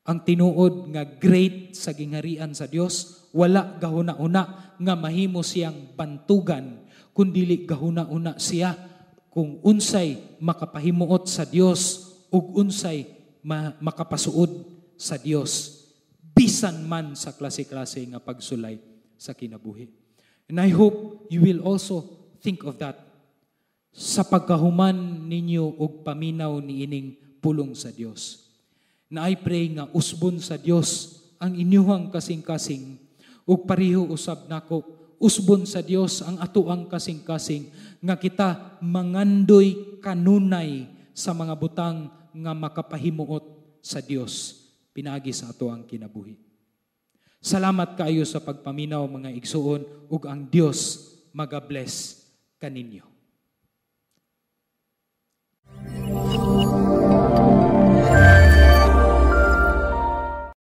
Ang tinuod nga great sa gingharian sa Dios, wala gahuna-huna nga mahimo siyang bantugan, kundili gahuna-huna siya kung unsay makapahimuot sa Dios ug unsay makapasuod sa Dios bisan man sa klase-klase nga pagsulay sa kinabuhi. And I hope you will also think of that sa pagkahuman ninyo og paminaw niining pulong sa Dios. Na I pray nga usbon sa Dios ang inyuhang kasing-kasing ug pareho usab nako usbon sa Dios ang atoang kasing-kasing nga kita mangandoy kanunay sa mga butang nga makapahimuot sa Dios pinaagi sa atoang kinabuhi. Salamat kaayo sa pagpaminaw, mga igsuon, ug ang Dios magabless kaninyo.